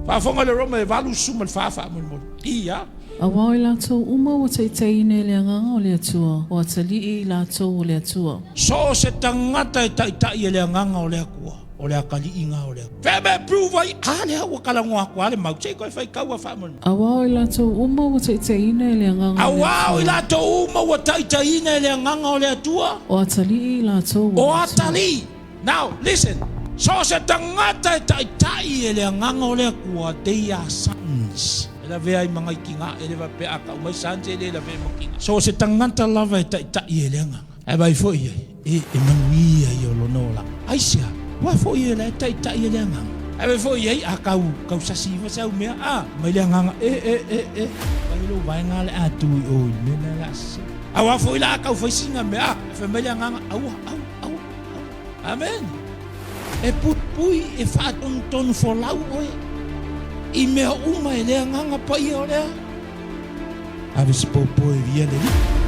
Faafofoga i le Roma e 84 faamolemole. Ia. Aua o i latou uma ua taitaiina e le Agaga o le Atua, o atalii i latou o le Atua. So o se tagata e taitai e le Agaga o le Atua, o le ataliiga o le Atua. Fea mea e prove ai? A lea ua talanoa atu a le mau, se i toe faitau a faamolemole. Aua o i latou uma ua taitaiina e le Agaga o le Aua o i Atua. latou uma ua taitaiina e le Agaga o le Atua. O atalii i latou o O le Atua. atalii. Now, listen. So o se tagata e taitai e le Agaga o le Atua, they are sons. E lavea ai ma nai tina, e le faapea a tau mai sons e le lavea ma tina. So o se tagata lava e taitai e le Agaga. Ae vaai foi i ai, e, e manuia ia o lona olaga. Aisea? Aua foi e la e taitai e le Agaga. Ae vaai foi i ai, a tau, tau sasi iho se au mea, a, mai le Agaga, e, e, e, e, fai lou vaega le a tu i o i le mea lea o le a sese. Aua foi la a tau fai sina mea, a, fai mai le Agaga, aua, aua, aua, aua. Amen. E puipui, e faatonutonu folau oe i mea uma e le Agaga Paia o lea. Ave se popo e via le Alii.